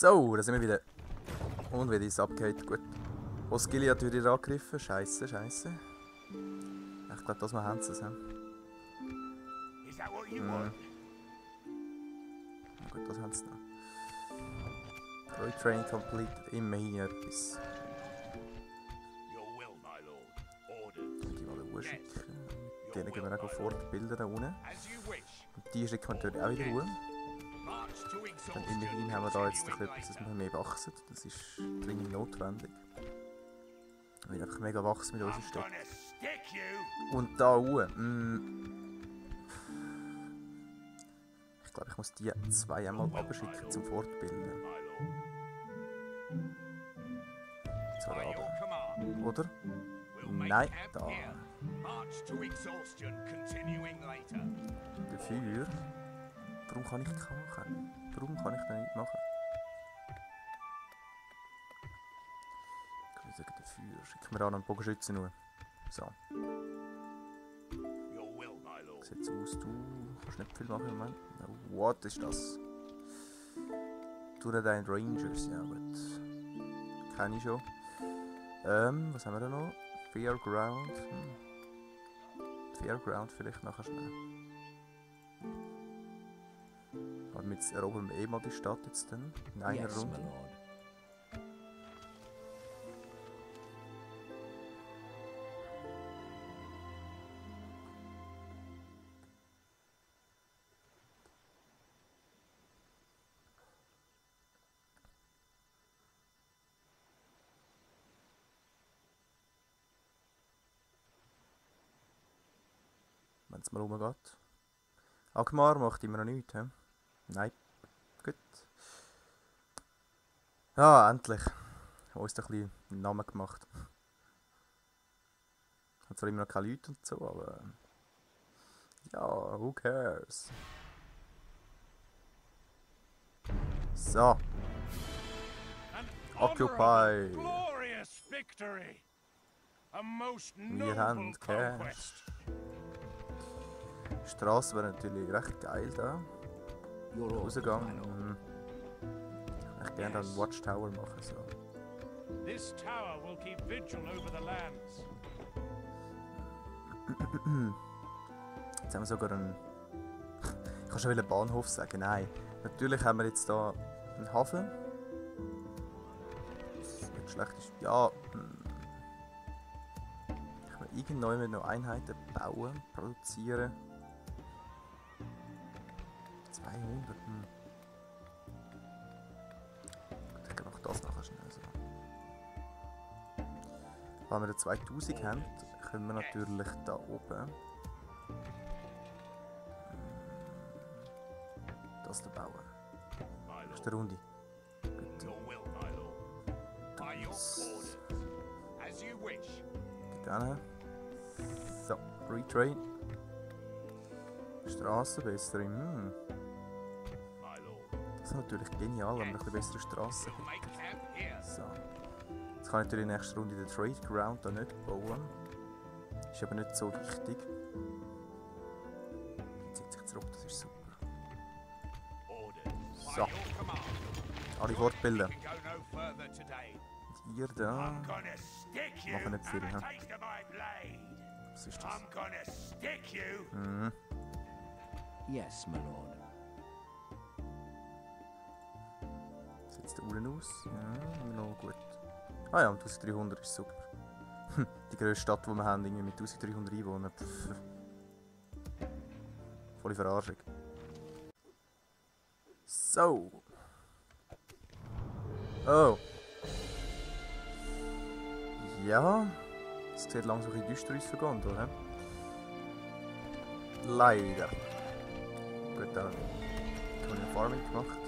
So, da sind wir wieder. Und wieder ist abgeht. Gut. Osgiliath wird wieder angegriffen. Scheiße, scheiße. Ich glaube, das mal haben sie es. Gut, das haben sie noch. Retrain complete. Immer hier etwas. Die mal schicken. Denen gehen wir auch fortbilden da unten. Und die schicken wir natürlich auch wieder hoch. Dann immerhin haben wir da jetzt etwas, dass wir mehr wachsen. Das ist dringend notwendig. Wir werden einfach mega wachsen mit unserer Stadt. Und da hoch. Ich glaube, ich muss die zwei einmal abschicken zum Fortbilden. So, da oben. Oder? Nein, da. Dafür. Warum kann ich das machen? Warum kann ich das nicht machen? Ich würde sagen, dafür schicken wir an einen Bogenschützen nur. So. Sieht so aus, du kannst nicht viel machen im Moment. No, what ist das? Duradine Rangers, ja gut. Kenne ich schon. Was haben wir da noch? Fairground. Fairground vielleicht nachher schnell. Aber jetzt erobern wir eh mal die Stadt jetzt dann. In einer Runde. Wenn es mal rumgeht. Agmar macht immer noch nichts, hä? Nein. Gut. Ja, endlich. Uns da ein bisschen einen Namen gemacht. Hat zwar immer noch keine Leute und so, aber... ja, who cares? So. Occupy. Wir haben Cash. Die Straße wäre natürlich recht geil da. Rausgegangen. Ich würde gerne einen Watchtower machen. So. Jetzt haben wir sogar einen... ich kann schon einen Bahnhof sagen. Nein. Natürlich haben wir jetzt hier einen Hafen. Das nicht schlecht ist. Ja. Ich will irgendwann noch Einheiten bauen, produzieren. 200. Ich mache das nachher schnell so. Wenn wir 2000 haben, können wir natürlich da oben das da bauen. Das ist die Runde. Gut. Dann. So, Retrain. Straße besser. Das ist natürlich genial, wenn wir eine bessere Straße hätten. So. Jetzt kann ich natürlich in der nächsten Runde den Trade Ground da nicht bauen. Ist aber nicht so wichtig. Jetzt zieht sich zurück, das ist super. So. Alle fortbilden. Und ihr da. Machen nicht viel, ne? Was ist das? Yes, my lord. Sieht der Uhren aus? Ja, noch gut. Ah ja, 1300 ist super. Die grösste Stadt, die wir haben, irgendwie mit 1300 Einwohnern. Volle Verarschung. So. Oh. Ja. Es sieht langsam ein bisschen düster aus für Gondor, ne? Leider. Gut, dann habe ich eine Farming gemacht.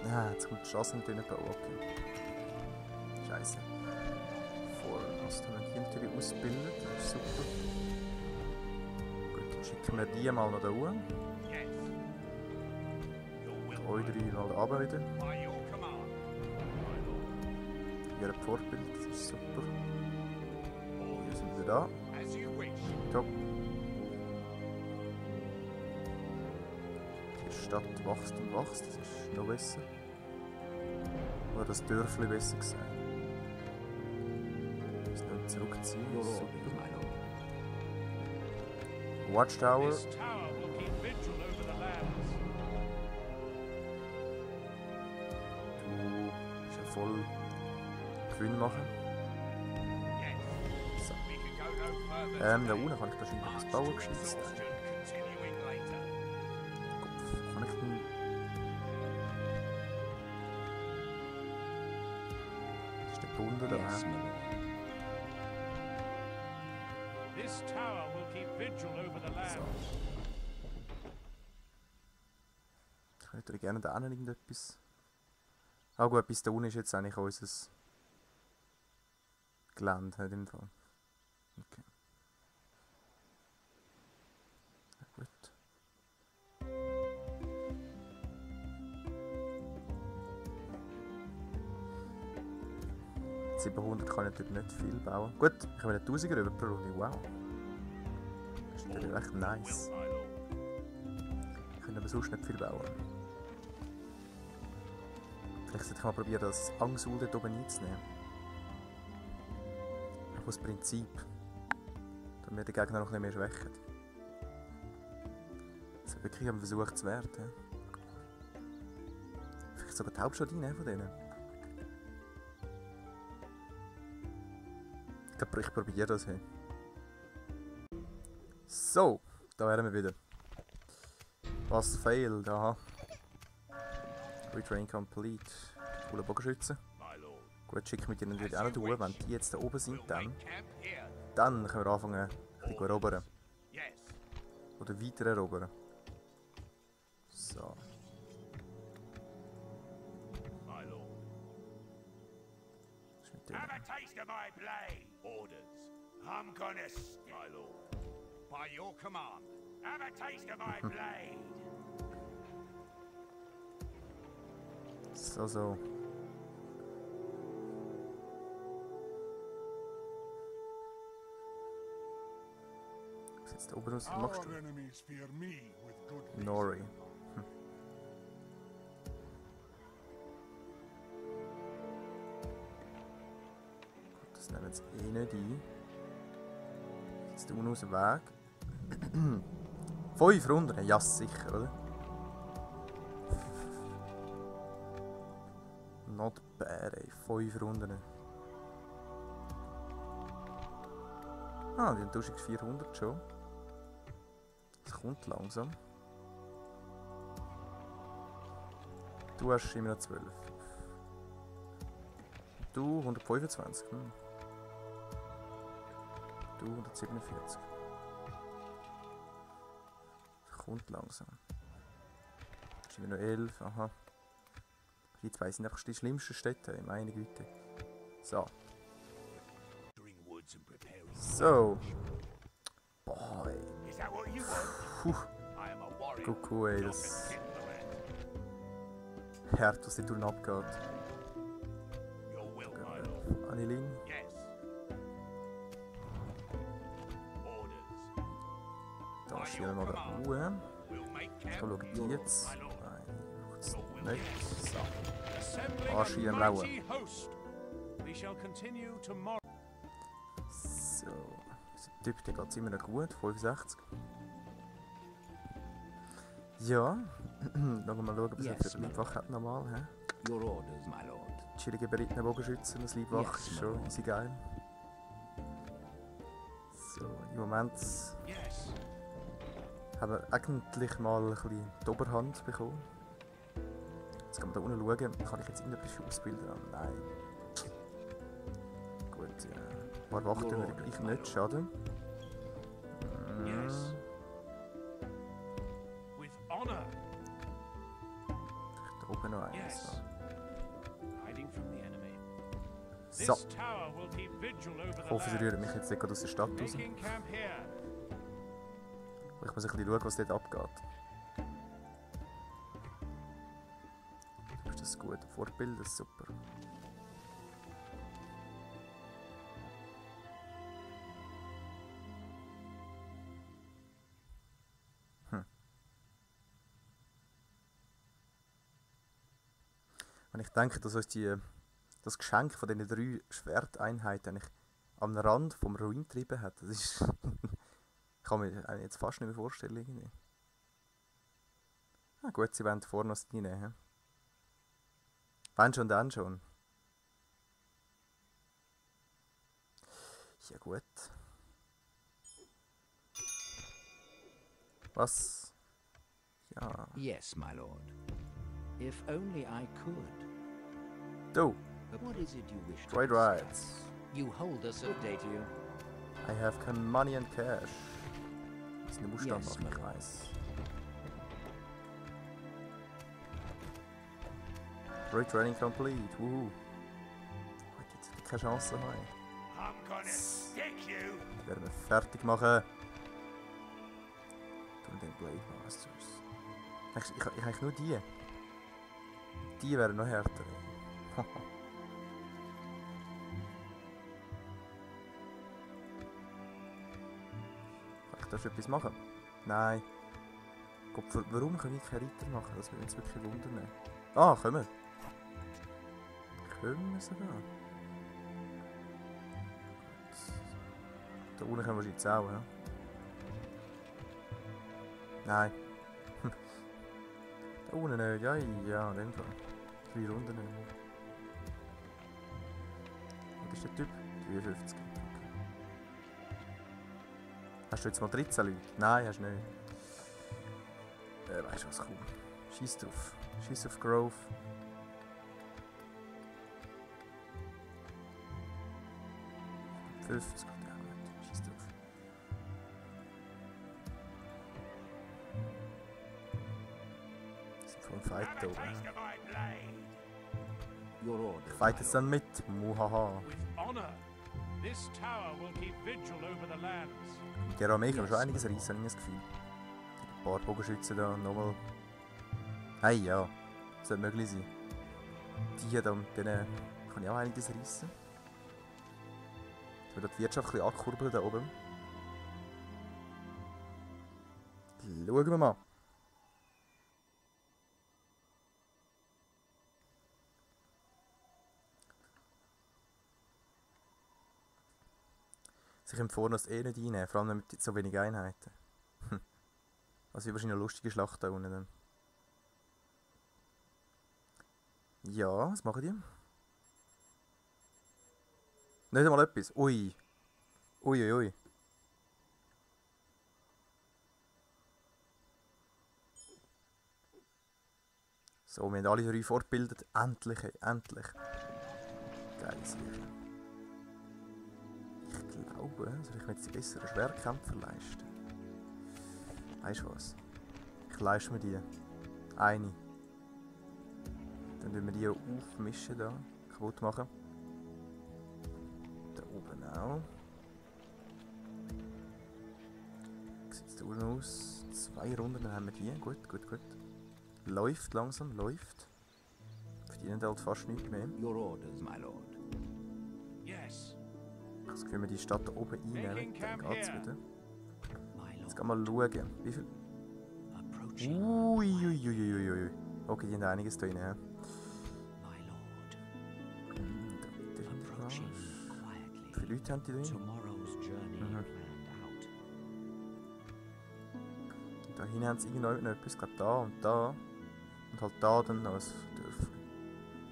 Ja, jetzt kommt die Straße nicht bauen. Okay. Scheiße. Was haben wir hier natürlich ausgebildet? Das ist super. Gut, dann schicken wir die mal noch da hoch. Euch drei mal da runter wieder. Hier ein Vorbild, das ist super. Hier sind wir da. Top. Die Stadt wächst und wächst, das ist noch besser. Oder das Dörfli besser gesagt. Jetzt noch zurückziehen. Your Super. orders, my lord. Watchtower. This tower will keep vigil over the lands. Du musst ja voll Gewinn machen. Yes. So. We can go no further. Da today. unten kann ich wahrscheinlich etwas bauen geschießt. Exhaustion continuing later. Kann ich denn... Ist der Bunde da? Yes, hä? my lord. This tower will keep vigil over the lands. Ich hätte gerne da hinten irgendetwas. Ah gut, bis da unten ist jetzt eigentlich unser Gelände in dem Fall. Okay. Ja, gut. Mit 700 kann ich natürlich nicht viel bauen. Gut, ich habe 1000 rüber pro Runde. Wow. Das ist natürlich echt nice. My lord. Ich kann aber sonst nicht viel bauen. Vielleicht sollte ich mal probieren, das Angsul dort oben einzunehmen. Einfach aus Prinzip. Damit wir den Gegner noch ein bisschen mehr schwächen. Das ist wirklich ein Versuch zu wert. Ja? Vielleicht sogar die Hauptstadt einnehmen von denen. Ich probiere das hier. So, da wären wir wieder. Was fehlt? Aha. Retrain complete. Coole Bogenschützen. My lord. Gut, schicken wir die natürlich auch noch durch. Wenn die jetzt da oben sind, We'll dann make camp here. können wir anfangen, ein bisschen zu erobern. Yes. Oder weiter erobern. So. My lord. Das ist mit dem. Have a taste of my blade. Orders. I'm gonna my lord. By your command. Have a taste of my blade. So, so. Was jetzt da oben aus? Was machst Our du? enemies fear me with good reason. Nori. Gut, das nehmen wir jetzt eh nicht ein. Jetzt unten aus dem Weg. 5 Runden? Ja, sicher, oder? Not bad, ey. 5 Runden. Ah, die haben 1400 schon. Das kommt langsam. Du hast immer noch 12. Du 125. Du 147. Das kommt langsam. Das ist immer noch 11. Aha. Die zwei sind einfach die schlimmsten Städte, meine Güte. So. Bring woods and prepare. So. Boah, ey. Is that what you want? Puh. I am a warrior. Kuckuck, ey, Not das a timberland. hart, was dort unten abgeht. Your will, my lord. Anilin. Yes. Orders. Da schieben wir mal da Ruhe. We'll make Ich camp. schaue die jetzt. My lord. Nein, macht's nicht. So. Assembling Ah, a schieben wir auch. mighty host. We shall continue tomorrow. So. Unser Typ, der geht immer noch gut. 65. Ja. Schauen wir mal, was er Yes, für eine Leibwache hat normal. He? Your orders, my lord. Chillige berittene Bogenschützen, das Leibwache Yes, ist schon my easy geil. So, im Moment Yes. haben wir eigentlich mal ein bisschen die Oberhand bekommen. Jetzt kann man da unten schauen, kann ich jetzt irgendetwas ausbilden? Ah, nein. Gut, ja. Ein paar Wachten würde gleich nicht schaden. Yes. With honor. Da oben noch eins. Yes. Hiding from the enemy. So, This tower will keep vigil over ich the hoffe, sie rühren lands. mich jetzt nicht gerade aus der Stadt raus. Making camp here. Ich muss ein bisschen schauen, was dort abgeht. Ist das gut? Vorbild, das ist super. Wenn ich denke, dass uns das Geschenk von diesen 3 Schwerteinheiten eigentlich am Rand vom Ruin getrieben hat, das ist... kann mir jetzt fast nicht mehr vorstellen. Irgendwie. Ah, gut, sie wollen vorne was reinnehmen. Wenn schon, dann schon. Ja gut. Was? Ja. Yes, my lord. If only I could. Du, What is it you wish to trade discuss? rights. You hold us update you. I have money and cash. Das ist eine Buchstabe, Yes, ich my lord. weiß. Retraining complete. Wuhu. Gut, jetzt hätte ich keine Chance haben. I'm gonna stick you. Die werden wir fertig machen. Tun den Blade Masters. Ich eigentlich nur die. Die wären noch härter. Kann ich da schon etwas machen? Nein. Gott, warum können wir keine Reiter machen? Das würde uns wirklich wundern. Ah, können wir. Können wir sogar. Gut. Da unten können wir jetzt auch, ja? Nein. Da unten nicht. Ja, ja, in dem Fall. 3 Runden nicht. Was ist der Typ? 53. Okay. Hast du jetzt mal 13 Leute? Nein, hast du nicht. Weißt du was, cool. Scheiß drauf. Scheiß auf Grove. Das geht ja gut. Scheiß drauf. Das sind vom Fight da Have a oben. taste of my blade. Your orders. Ich fight jetzt dann mit. Muhaha. With honor. This tower will keep vigil over the lands. Mit der Armee kann man schon einiges reissen, habe ich das Gefühl. Ein paar Bogenschützen da und nochmal. Hey, ja. Das sollte möglich sein. Die da, mit denen kann ich auch einiges reissen. Ich will die Wirtschaft ein bisschen ankurbeln da oben. Schauen wir mal. Sie können vorne das eh nicht reinnehmen, vor allem mit so wenig Einheiten. Also wahrscheinlich eine lustige Schlacht da unten dann. Ja, was machen die? Nicht einmal etwas. Ui. Ui, ui, ui. So, wir haben alle 3 fortgebildet. Endlich, endlich. Geil, sicher. Ich glaube, soll ich mir jetzt die besseren Schwertkämpfer leisten? Weißt du was? Ich leiste mir die. Eine. Dann tun wir die aufmischen da. Kaputt machen. Da oben auch. Wie sieht es da unten aus? 2 Runden, dann haben wir die. Gut, gut, gut. Läuft langsam, läuft. Verdienen halt fast nichts mehr. Your orders, my lord. Yes. Ich habe das Gefühl, wenn wir die Stadt da oben einnehmen, dann geht's wieder. My Jetzt lord. gehen wir mal schauen. Wie viel? Approaching. Uiuiuiui. Okay, die haben einiges drin. Ja. My lord. Da weiter hinten Approaching raus. quietly. Wie viele Leute haben die drin? Tomorrow's journey Mhm. planned out. Da hinten haben sie irgendwo noch etwas. Ich glaube da und da. Und halt da dann noch ein Dörfli.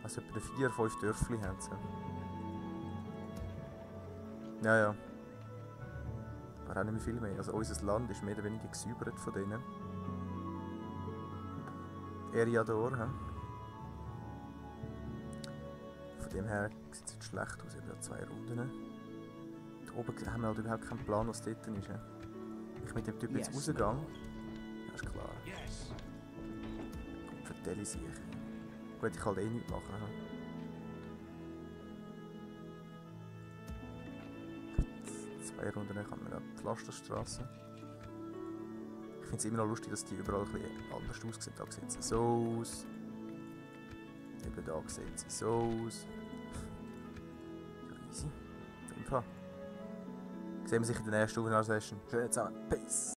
Also etwa 4, 5 Dörfli haben sie. Ja, ja. Aber auch nicht mehr viel mehr. Also unser Land ist mehr oder weniger gesäubert von denen. Eriador, hä? Von dem her sieht es nicht schlecht aus. Ich habe ja 2 Runden. Da oben haben wir halt überhaupt keinen Plan, was dort ist. Hä? Wenn ich mit dem Typ jetzt Yes, rausgehe, my lord. ja, ist klar. Yes. Kommt vertelle sich. Gut, ich kann halt eh nichts machen. Hä? 2 Runden kann man die Pflasterstraße. Ich finde es immer noch lustig, dass die überall ein bisschen anders aussehen. Da sieht es so aus. Eben da sieht es so aus. Ja, easy. Auf jeden Fall. Sehen wir sich in der nächsten Session. Schönen zusammen. Peace.